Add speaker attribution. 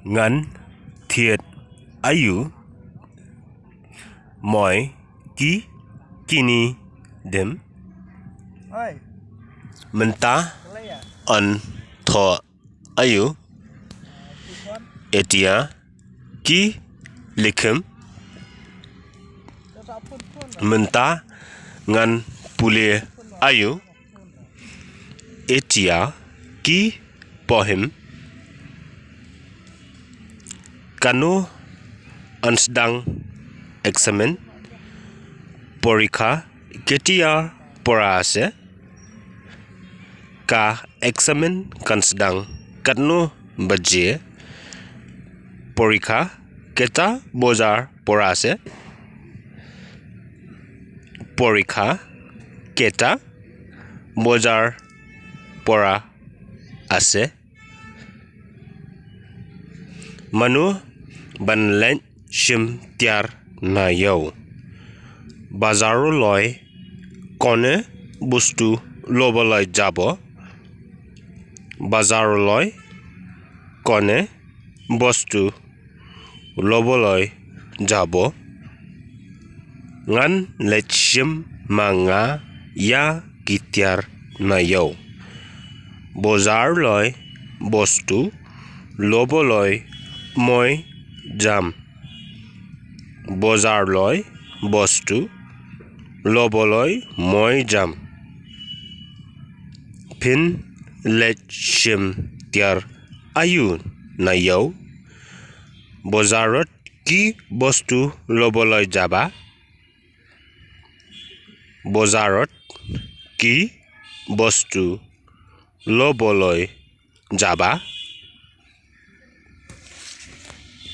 Speaker 1: Ngan thiet ayu। মই কি কিনি দিম? Menta on tho ayu। এতিয়া কি লিখিম? Menta ngan pule ayu। এতিয়া কি পঢ়িম? Kanu ansdang examen? পৰীক্ষা কেতিয়াৰ পৰা আছে? Ka examen kansdang katnu baje? পৰীক্ষা কেইটা বজাৰ পৰা আছে? পৰীক্ষা কেইটা বজাৰ পৰা আছে? Manu banlen shim tiar na yaw। বজাৰলৈ কোনে বস্তু ল'বলৈ যাব? বজাৰলৈ কোনে বস্তু ল'বলৈ যাব? Ngan let shim ma nga ya kityar na yaw। বজাৰলৈ বস্তু ল'বলৈ মই যাম। বজাৰলৈ বস্তু ল'বলৈ মই যাম। Phin let shim tiar ayu na yaw। বজাৰত কি বস্তু ল'বলৈ যাবা? বজাৰত কি বস্তু ল'বলৈ যাবা?